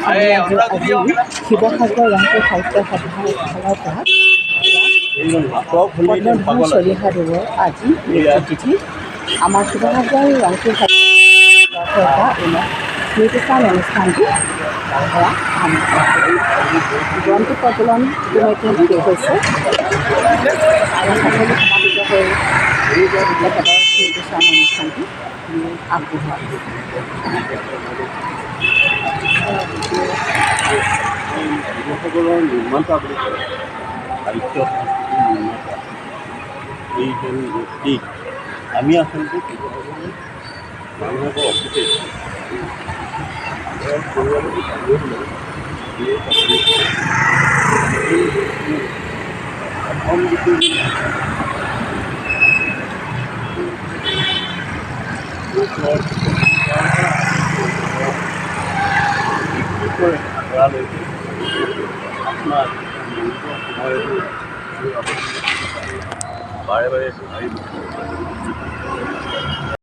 আমি আজি আজি শিৱসাগৰ ৰংপুৰ সাহিত্য সভাৰ ফালৰ পৰা পদ্মধৰ চলিহাদেৱৰ আজি মৃত্যু তিথি। আমাৰ শিৱসাগৰ ৰংপুৰ সাহিত্য পৰা স্মৃতিচাৰণ অনুষ্ঠানটি কৰা বন্তি প্ৰজ্বলন ইতিমধ্যে শেষ হৈছে আৰু সকলো সমাবেত হৈ তেখেতৰ স্মৃতিচাৰণ অনুষ্ঠানটি আগবঢ়োৱা হৈছে। শিৱসাগৰৰ নিৰ্মাতা বুলি কয়, সাহিত্য সংস্কৃতিৰ নিৰ্মাতা এইজন ব্যক্তিক আমি আচলতে শিৱসাগৰৰ মানুহে বৰ অসুখে পৰিয়ালটো প্ৰথম যিটো বিক্ৰী কৰে কৰালৈকে আপোনাৰ সময়তো বাৰে বাৰে দোহাৰিব।